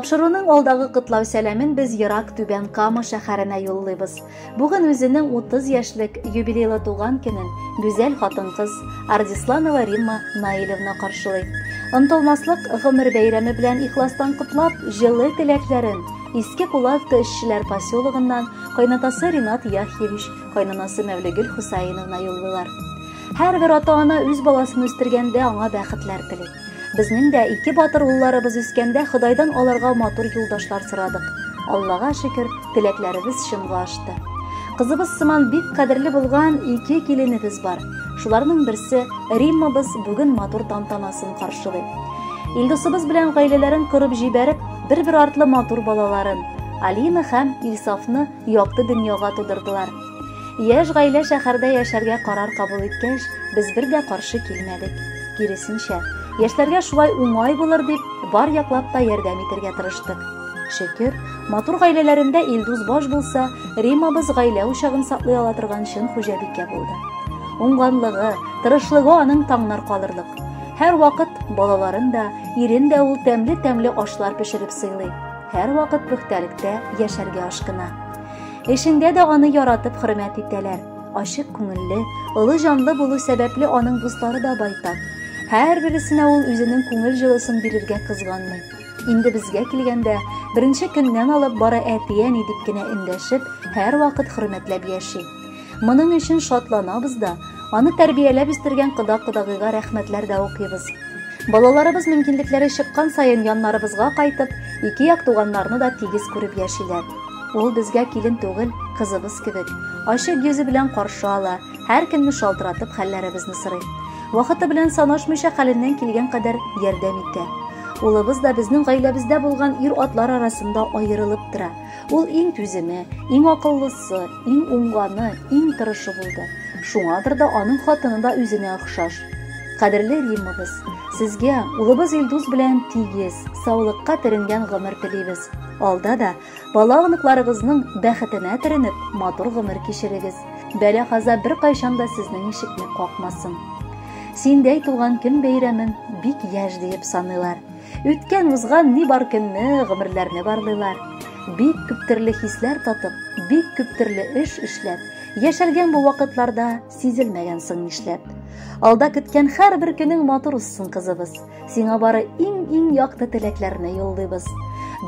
Тапшыруның алдагы котлау сәламен без ерак Түбән Кама шәһәренә юллыйбыз. Бүген үзенең 30 яшьлек юбилейлы туган көнен гүзәл хатын-кыз Ардисланова Римма Наилевна каршылый. Онтылмаслык гомер бәйрәме белән ихластан котлап, җылы теләкләрен Иске Кулатка эшчеләр поселогыннан кайнатасы Ринат Яхьевич, кайнанасы Мәвлегөл Хусаиновна юллыйлар. Һәрбер ата-ана үз баласын үстергәндә аңа бәхетләр тели. Безнең дә ике батыр улларыбыз үскәндә Ходайдан аларга матур юлдашлар сорадык. Аллага шөкер, теләкләребез чынга ашты. Кызыбыз сыман бик кадерле булган ике киленебез бар. Шуларның берсе Риммабыз бүген матур тантанасын каршылый. Илдусыбыз белән гаиләләрен корып җибәреп, бер-бер артлы матур балаларын, Алина һәм Илсафны якты дөньяга тудырдылар. Яшь гаилә шәһәрдә яшәргә карар кабул иткәч, без бер дә каршы килмәдек. Киресенчә, яшьләргә шулай уңай булыр дип, бар яклап та ярдәм итәргә тырыштык. Шөкер, матур гаиләләрендә Илдус баш булса, Римабыз гаилә учагын саклый ала торган чын хуҗабикә булды. Уңганлыгы, тырышлыгы аның таңнар калырлык. Һәр вакыт балаларын да, ирен дә ул тәмле-тәмле ашлар пешереп сыйлый. Һәр вакыт пөхтәлектә яшәргә ашкына. Эшендә дә аны яратып хөрмәт итәләр. Ачык күңелле, олы җанлы булу сәбәпле аның дуслары да байтак. Һәрбересенә ул үзенең күңел җылысын бирергә кызганмый. Инде безгә килгәндә, беренче көннән алып бары әти-әни дип кенә эндәшеп, һәрвакыт хөрмәтләп яши. Моның өчен шатланабыз да, аны тәрбияләп үстергән кода-кодагыйга рәхмәтләр дә укыйбыз. Балаларыбыз мөмкинлекләре чыккан саен яннарыбызга кайтып, ике як туганнарны да тигез күреп яшиләр. Ул безгә килен түгел, кызыбыз кебек. Ачык йөзе белән каршы ала, һәр көнне шалтыратып хәлләребезне сорый. Вакыты белән санашмыйча хәленнән килгән кадәр ярдәм итә. Улыбыз да безнең гаиләбездә булган ир-атлар арасында аерылып тора. Ул иң түземе, иң акыллысы, иң уңганы, иң тырышы булды. Шуңадыр да аның хатыны да үзенә охшаш. Кадерле Риммабыз, сезгә улыбыз Илдус белән тигез, саулыкка төренгән гомер телибез. Алда да бала оныкларыгызның бәхетенә төренеп, матур гомер кичерегез. Бәла-каза беркайчан да сезнең ишекне какмасын. Синдәй туган көн бәйрәмен бик яшь диеп саныйлар. Үткән узган ни бар көнне, гомерләрне барлыйлар. Бик күп төрле хисләр татып, бик күп төрле эш эшләп, яшәлгән бу вакытларда сизелмәгән соң нишләп. Алда көткән һәрбер көнең матур узсын, кызыбыз. Сиңа бары иң-иң якты теләкләрне юллыйбыз.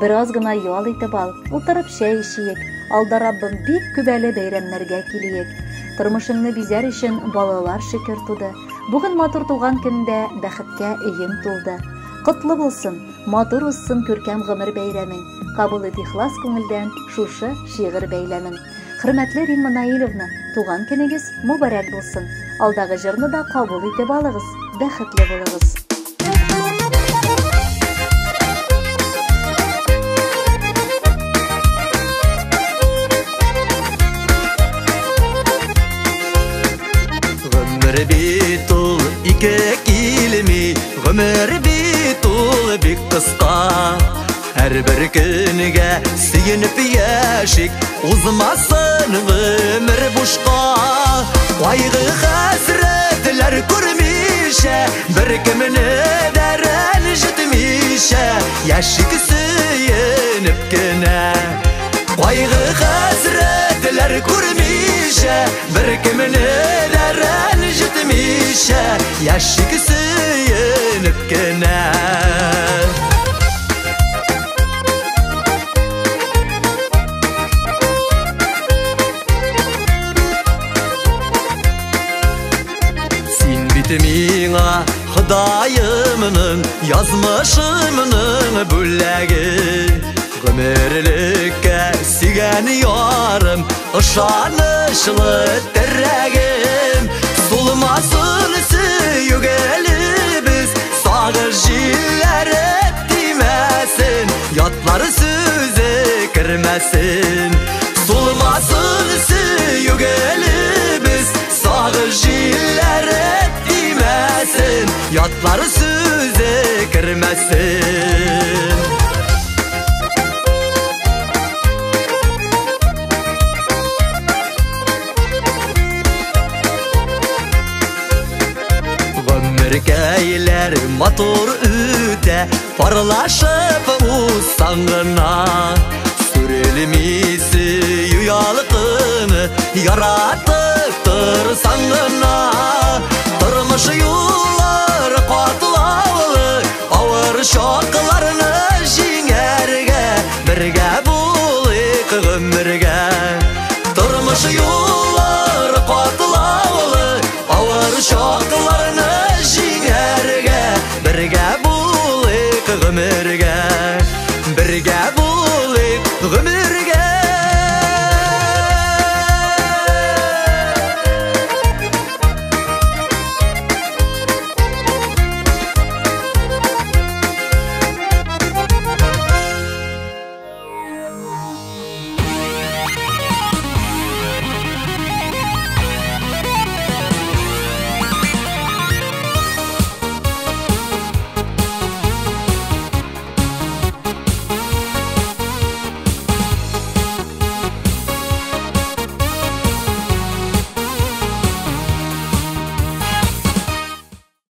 Бераз гына ял итеп ал, утырып чәй эчиек. Алда Раббым бик күп әле бәйрәмнәргә килиек. Тормышыңны бизәр өчен балалар шөкер туды. Бүген матур туган көндә бәхеткә өең тулды. Котлы булсын, матур узсын күркәм гомер бәйрәмең. Кабул ит ихлас күңелдән шушы шигырь бәйләмен. Хөрмәтле Римма Наилевна, туган көнегез мөбарәк булсын. Алдагы җырны да кабул итеп алыгыз, бәхетле булыгыз. Гомер бит ул ике килми, гомер бит ул бик кыска. Һәрбер көнгә сөенеп яшик, узмасын гомер бушка. Кайгы хәсрәтләр күрмичә, бер кемне дә рәнҗетмичә, яшик сөенеп кенә. Кайгы хәсрәтләр күрмичә, бер кемне дә рәнҗетмичә, яшик сөенеп кенә. Син бит миңа Ходаемның, язмышымның бүләге. Гомерлеккә сөйгән ярым, ышанычлы терәгем. Сулмасын сөю гөлебез, сагыш җилләре тимәсен, ятлар сүзе кермәсен. Сулмасын сөю гөлебез, сагыш җилләре тимәсен, ятлар сүзе кермәсен. Гомеркәйләр матур үтә, парлашып узсаң гына. Сүрелми сөю ялкыны, яратып торсаң гына. Тормыш юллары катлаулы, авыр чак